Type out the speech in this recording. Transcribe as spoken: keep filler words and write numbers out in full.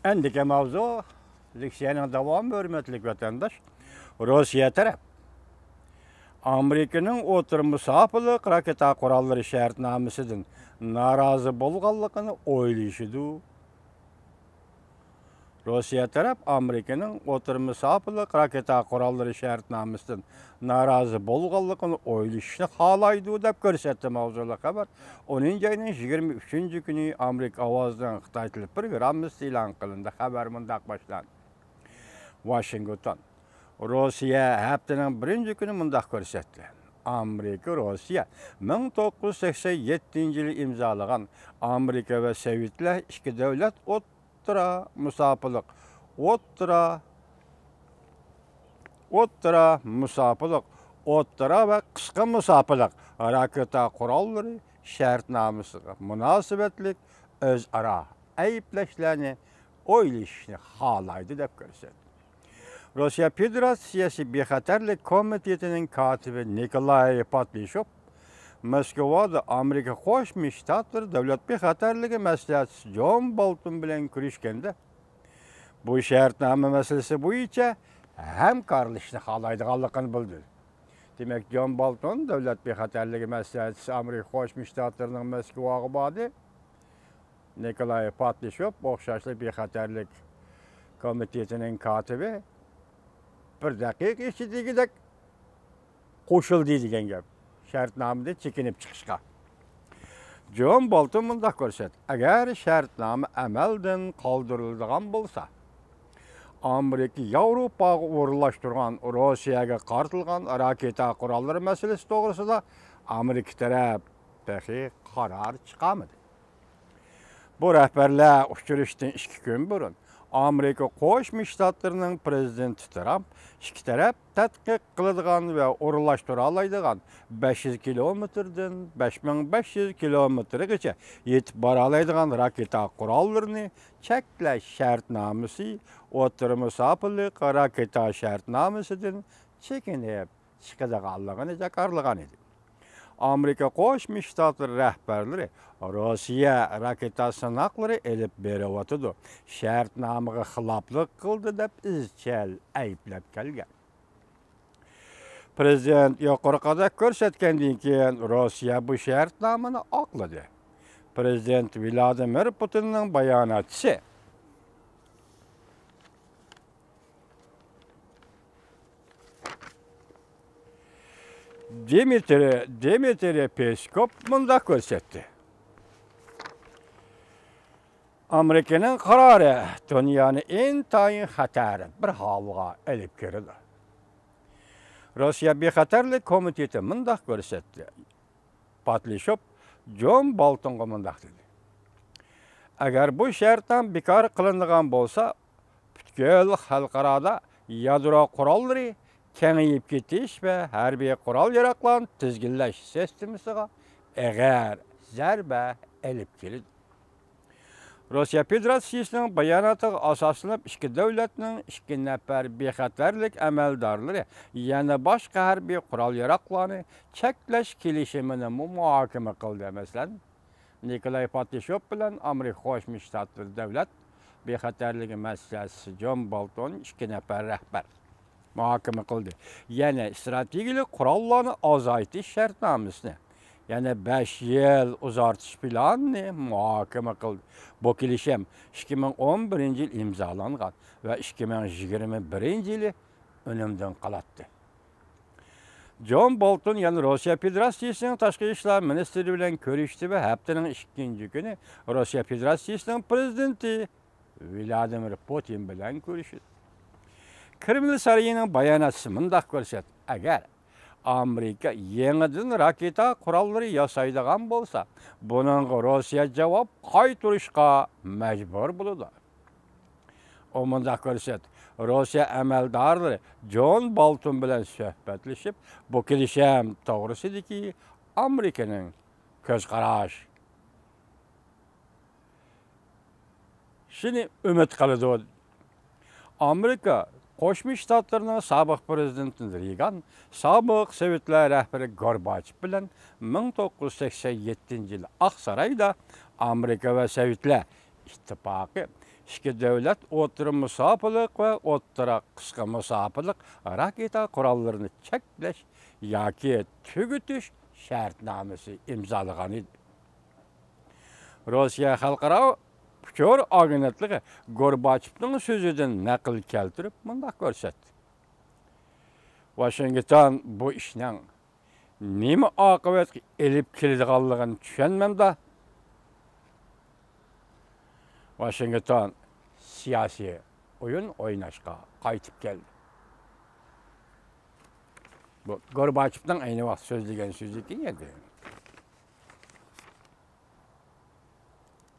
ئەندىكى ماۋزۇ، لېكسىيەنىڭ داۋامى، ھۆرمەتلىك ۋەتەنداش. روسىيە تەرەپ ئامېرىكىنىڭ ئوتتۇرا مۇساپىلىق راكېتا قوراللىرى شەرتنامىسىدىن نارازى بولغانلىقىنى ئويلىشىدۇ. روسىيە تەرەپ ئامېرىكىنىڭ ئوتتۇرا مۇساپىلىق راكېتا قوراللىرى شەرتنامىسىدىن نارازى بولغانلىقىنى ئويلىشىشنى خالايدۇ، دەپ كۆرسەتتى ماۋزۇلۇق خەۋەر. ئونىنچى ئاينىڭ يىگىرمە ئۈچىنچى كۈنى ئامېرىكا ئاۋازىنىڭ خىتاي تىلى پروگراممىسىدا ئېلان قىلىندى. خەۋەر مۇنداق باشلاندى. ۋاشىنگتون. روسىيە ھەپتىنىڭ بىرىنچى كۈنى مۇنداق كۆرسەتتى. ئامېرىكا روسىيە مىڭ توققۇز يۈز سەكسەن يەتتىنچى يىلى ئىمزالىغان ئامېرىكا ۋە سوۋېتلەر ئىككى دۆلەت ئوتتۇرا مۇساپىلىق، ئوتتۇرا، ئوتتۇرا مۇساپىلىق، ئوتتۇرا ۋە قىسقا مۇساپىلىق راكېتا قوراللىرى شەرتنامىسىغا مۇناسىۋەتلىك ئۆزئارا ئەيىبلەشلەرنى ئويلىشىشنى خالايدۇ، دەپ كۆرسەتتى. روسىيە فېدېراتسىيەسى بىخەتەرلىك كومىتېتىنىڭ كاتىپى نىكولاي پاتلىشوف مەسكۇۋادا ئامېرىكا قوشما شتاتلىرى دۆلەت بىخەتەرلىكى مەسلىھەتچىسى جون بولتون بىلەن كۆرۈشكەندە، بۇ شەرتنامە مەسىلىسى بويىچە ھەمكارلىشىشنى خالايدىغانلىقىنى بىلدۈردى. دېمەك، جون بولتون، دۆلەت بىخەتەرلىكى مەسلىھەتچىسى، ئامېرىكا قوشما شتاتلىرىنىڭ مەسكۇۋاغا باردى. نىكولاي پاتلىشوف ئوخشاشلا بىخەتەرلىك كومىتېتىنىڭ كاتىپى بىر دەقىقە ئىچىدىكىدەك قوشۇلدى دېگەن گەپ. شەرتنامىدىن چېكىنىپ چىقىشقا. جون بولتون مۇنداق كۆرسەتتى: ئەگەر شەرتنامە ئەمەلدىن قالدۇرۇلىدىغان بولسا، ئامېرىكا ياۋروپاغا ئورۇنلاشتۇرغان روسىيەگە قارىتىلغان راكېتا قوراللىرى مەسىلىسى توغرىسىدا ئامېرىكا تەرەپ تېخى قارار چىقارمىدى. بۇ رەھبەرلەر ئۇچرىشىشتىن ئىككى كۈن بۇرۇن ئامېرىكا قوشما شتاتلىرىنىڭ پىرېزىدېنتى ترامپ ئىككى تەرەپ تەتقىق قىلىدىغان ۋە ئورۇنلاشتۇرالايدىغان بەش يۈز كىلومېتىردىن بەش مىڭ بەش يۈز كىلومېتىرغىچە يېتىپ بارالايدىغان راكېتا قوراللىرىنى چەكلەش شەرتنامىسى، ئوتتۇرا مۇساپىلىق راكېتا شەرتنامىسىدىن چېكىنىپ چىقىدىغانلىقىنى جاكارلىغان ئىدى. ئامېرىكا قوشما شتاتلىرى رەھبەرلىرى روسىيە راكېتا سىناقلىرى ئېلىپ بېرىۋاتىدۇ، شەرتنامىغا خىلاپلىق قىلدى دەپ ئىزچىل ئەيىبلەپ كەلگەن. پىرېزىدېنت يۇقىرىقىدا كۆرسەتكەندىن كېيىن روسىيە بۇ شەرتنامىنى ئاقلىدى. پىرېزىدېنت ۋلادىمىر پۇتىننىڭ باياناتچىسى دىمىترىي، دىمىترىي پېسكوف مۇنداق كۆرسەتتى: ئامېرىكىنىڭ قارارى دۇنيانى ئىنتايىن خەتەر بىر ھالغا ئېلىپ كىرىدۇ. روسىيە بىخەتەرلىك كومىتېتى مۇنداق كۆرسەتتى. پاتلىشوف جون بولتونغا مۇنداق دېدى: ئەگەر بۇ شەرتنامە بىكار قىلىنىدىغان بولسا، پۈتكۈل خەلقئارادا يادرو قوراللىرى، كېڭىيىپ كېتىش ۋە ھەربىي قورال-ياراغلارنى تىزگىنلەش سىستېمىسىغا ئېغىر زەربە ئېلىپ كېلىدۇ. روسىيە فېدېراتسىيىسىنىڭ باياناتىغا ئاساسلىنىپ، ئىككى دۆلەتنىڭ ئىككى نەپەر بىخەتەرلىك ئەمەلدارلىرى يەنە باشقا ھەربىي قورال-ياراغلارنى چەكلەش كېلىشىمىنىمۇ مۇھاكىمە قىلدى. مەسىلەن، نىكولاي پاتلىشوف بىلەن ئامېرىكا قوشما شتاتلىرى دۆلەت بىخەتەرلىكى مەسلىھەتچىسى جون بولتون ئىككى نەپەر رەھبەر مۇھاكىمە قىلدى. يەنە ئىستراتېگىيەلىك قوراللارنى ئازايتىش شەرتنامىسىنى، يەنە بەش يىل ئۇزارتىش پىلانىنى مۇھاكىمە قىلدى. بۇ كېلىشىم ئىككى مىڭ ئون بىرىنچى يىل ئىمزالانغان ۋە ئىككى مىڭ يىگىرمە بىرىنچى يىلى ئۈنۈمدىن قالاتتى. جون بولتون يەنە روسىيە فېدېراتسىيىسىنىڭ تاشقى ئىشلار مىنىستىرى بىلەن كۆرۈشتى ۋە ھەپتىنىڭ ئىككىنچى كۈنى روسىيە فېدېراتسىيىسىنىڭ پىرېزىدېنتى ۋلادىمىر پۇتىن بىلەن كۆرۈشتى. كرېمل سارىيىنىڭ باياناتچىسى مۇنداق كۆرسەتتى: ئەگەر ئامېرىكا يېڭىدىن راكېتا قوراللىرى ياسايدىغان بولسا، بۇنىڭغا روسىيە جاۋاب قايتۇرۇشقا مەجبۇر بولىدۇ. ئۇ مۇنداق كۆرسەتتى: روسىيە ئەمەلدارلىرى جون بولتون بىلەن سۆھبەتلىشىپ، بۇ كېلىشىم توغرىسىدىكى ئامېرىكىنىڭ كۆز قاراشىنى ئۈمىد قىلىدۇ. ئامېرىكا قوشما شتاتلىرىنىڭ سابىق پىرېزىدېنتى رېيگان، سابىق سوۋېتلار رەھبىرى گورباچېف بىلەن مىڭ توققۇز يۈز سەكسەن يەتتىنچى يىلى ئاقسارايدا ئامېرىكا ۋە سوۋېتلار ئىتتىپاقى ئىككى دۆلەت ئوتتۇرا مۇساپىلىق ۋە ئوتتۇرا قىسقا مۇساپىلىق راكېتا قوراللىرىنى چەكلەش ياكى تۈگىتىش شەرتنامىسى ئىمزالىغان ئىدى. روسىيە خەلقئارا ئۇچۇر ئاگېنتلىقى گورباچېۋنىڭ سۆزىدىن نەقىل كەلتۈرۈپ مۇنداق كۆرسەتتى: «ۋاشىنگتون بۇ ئىشنىڭ نېمە ئاقىۋەتكە ئېلىپ كېلىدىغانلىقىنى چۈشەنمەمدۇ؟» ۋاشىنگتون سىياسىي ئويۇن ئويناشقا قايتىپ كەلدى. بۇ گورباچېۋنىڭ ئەينى ۋاقىت سۆزلىگەن سۆزى ئىكەن.